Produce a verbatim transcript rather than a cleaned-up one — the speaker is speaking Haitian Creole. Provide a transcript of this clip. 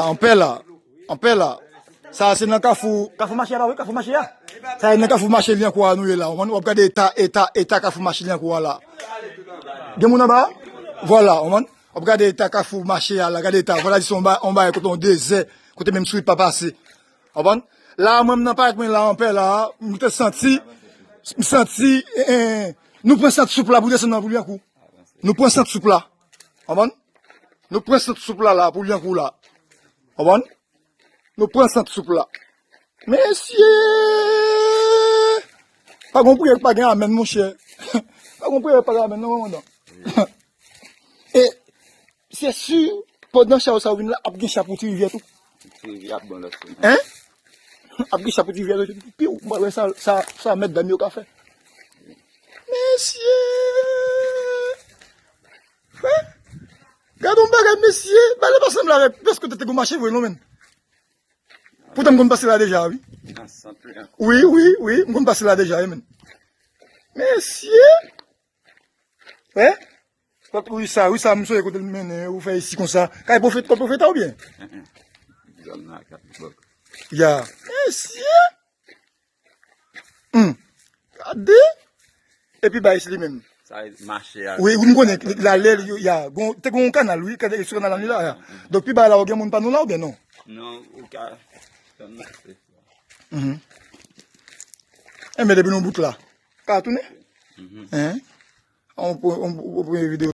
Anpè la, anpè la. Sa se nan kafou, kafou mache a, wi, kafou mache a. Sa se nan kafou mache Lyankou a nou ye la. W ap gade eta, eta, eta kafou mache Lyankou a la. Gen moun anba? Vwala, w ap gade eta kafou mache a la, gade eta. Vwala di se yon ba-, yon bagay kote yon dezè, kote menm sourit pa pase. W konprann? La, mwen, m nan parèt mwen la, anpè la, m te santi, m santi, eh, eh, nou pran sant soup la pou desann nan pou Lyankou. Nou pran sant soup la. W konprann? Nou pran sant soup la, la, pou Lyankou la. W konprann? Nou pran sant soup la. Mesye! Pa gon priyè ki pa gen amèn, monchè. Pa gon priyè ki pa gen amèn, non, kòmandan. E se si, pandan cha yo sa yo vin la, ap gen cha pou Ti Rivyè tou. Ti Rivyè ap bon lòt sou. Hein? Ap gen cha pou Ti Rivyè tou. Piw, m wè sa, sa, sa mèt dam yo ka fè. Mesye! Hein? Gade yon bagay, mesye. Bagay la pa sanble avèk prèske te, te gon mache vre, non, menm. Poutan m konn pase la deja, wi. Nan sant, wi. Wi, wi, wi, m konn pase la deja, wi, menm. Mesye! Wè? Wi, sa, wi, sa, m sonje kote l mennen, ou fè isi konsa. Kay pwofet, kay pwofeta oubyen? Zòn nan ak bòk. Ya. Mesye! Hmm. Gade! Epi bay li menm. Sa e mache a. Wi, wi, m konnen, la lè, ya, gon, te gon kanal, wi, kade sou kanal la, li la, ya. Donk, pi bay la, ou gen moun pa nou la, oubyen non? Non, ou ka tann mache. Mhm. Enben, depi nou bout la, ka tounen? Mhm. Hein? On, on, on, on premye videyo.